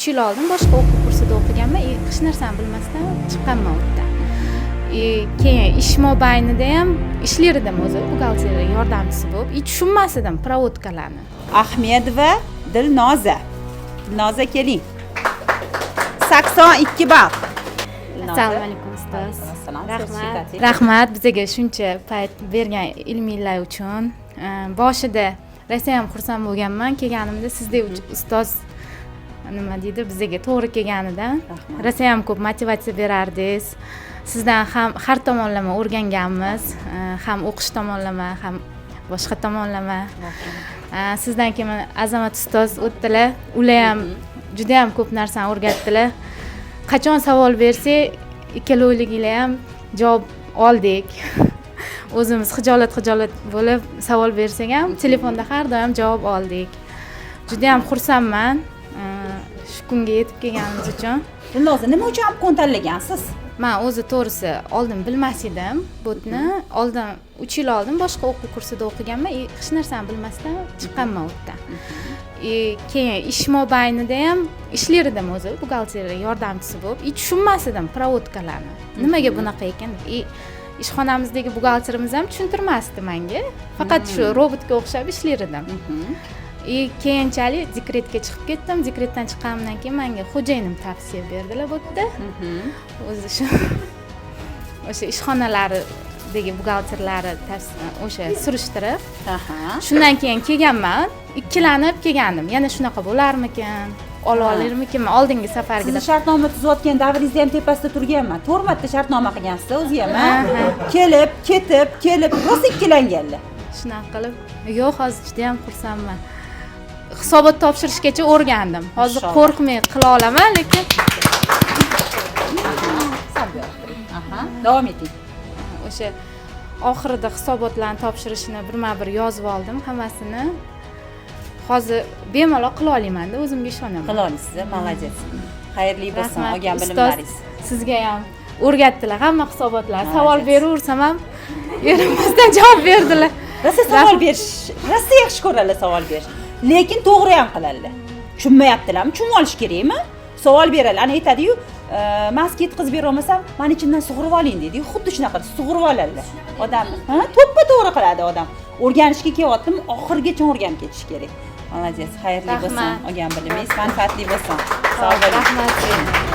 3 yil oldin boshqa o'quv kursida o'qiganman и hech narsani bilmasdan chiqqanman u yerdan. И keyin ish mobaynida ham ishlar edim o'zi buxgalteriya yordamchisi bo'lib и tushunmas edim проводка larni. Ahmedova Dilnoza. Dilnoza, keling. 82 ball. Dilnoza. Assalomu alaykum, ustoz. Assalom. Rahmat. Sertifikatli. Rahmat bizga shuncha payt bergan ilminglar uchun. Boshida rosayam xursand bo'lganman kelganimda, sizdek ustoz, nima deydi, bizga to'g'ri kelganidan. Rahmat. Rosayam ko'p motivatsiya berardingiz. Sizdan ham har tomonlama o'rganganmiz, ham o'qish tomonlama, ham boshqa tomonlama. Sizdan keyin mana Azamat ustoz o'tdilar, ular ham judayam ko'p narsani o'rgatdilar. Qachon savol bersak, ikkalovliginglar ham javob oldik. O'zimiz xijolat xijolat bo'lib savol bersak ham, telefonda har doim javob oldik. Judayam xursandman shu kunga yetib kelganimiz uchun. Dilnoza, nima uchun Apcon tanlagansiz? Man o'zi, to'g'risi, oldin bilmas edim botni. Oldin, 3 yil oldin boshqa o'quv kursida o'qiganman и hech narsani bilmasdan chiqqanman u yerdan. И keyin ish mobaynida ham ishlar edim o'zi buxgalteriya yordamchisi bo'lib и tushunmas edim проводка larni, nimaga bunaqa ekan deb. И ishxonamizdagi buxgalterimiz ham tushuntirmasdi manga, faqat shu robotga o'xshab ishlar edim. И keyinchalik dekretga chiqib ketdim. Dekretdan chiqqanimdan keyin manga xo'jayinim tavsiya berdilar bu yerda, o'zi shu o'sha ishxonalaridagi buxgalterlari o'sha surishtirib. Shundan keyin kelganman, ikkilanib kelgandim, yana shunaqa bo'larmikin, ola olarmikinman oldingi safargida. Sizni shartnoma tuzayotgan davringizda ham tepasida turganman. To'rt marta shartnoma qilgansiz o'zi ham, a? Kelib, ketib, kelib, rosa ikkilanganlar. Shunaqa qilib, yo'q, hozir judayam xursandman. Hisobot topshirishgacha o'rgandim hozir. Mashalloh. Qo'rqmay qila olaman, lekin Sal buyoq turing. Aha. Davom eting. O'sha oxirida hisobotlarni topshirishini birma bir yozib oldim hammasini. Hozir bemalol qila olamanda, o'zimga ishonaman. Qila olasiz, a? Молодец. Xayrli bo'lsin Rahmat, olgan ustoz. bilimlaringiz. Sizga ham o'rgatdilar hamma hisobotlarni. Savol Молодец. beraversam ham erinmasdan javob berdilar. Rosa savol berish, rosa yaxshi ko'radilar savol berish. Lekin to'g'ri ham qiladilar. Tushunmayaptilarmi? Tushunib olish kerakmi? Savol beradi. Ana aytadi-yu, "Man sizga yetkazib bera olmasam, mani ichimdan sug'urib oling", deydi. Xuddi shunaqa qilib sug'urib oladilar. Odam, ha, to'ppa to'g'ri qiladi odam. O'rganishga kelyaptimi, oxirigacha o'rganib ketish kerak. Молодец, xayrli bo'lsin Rahmat. olgan bilimingiz, manfaatli bo'lsin. Sog' bo'ling. Rahmat.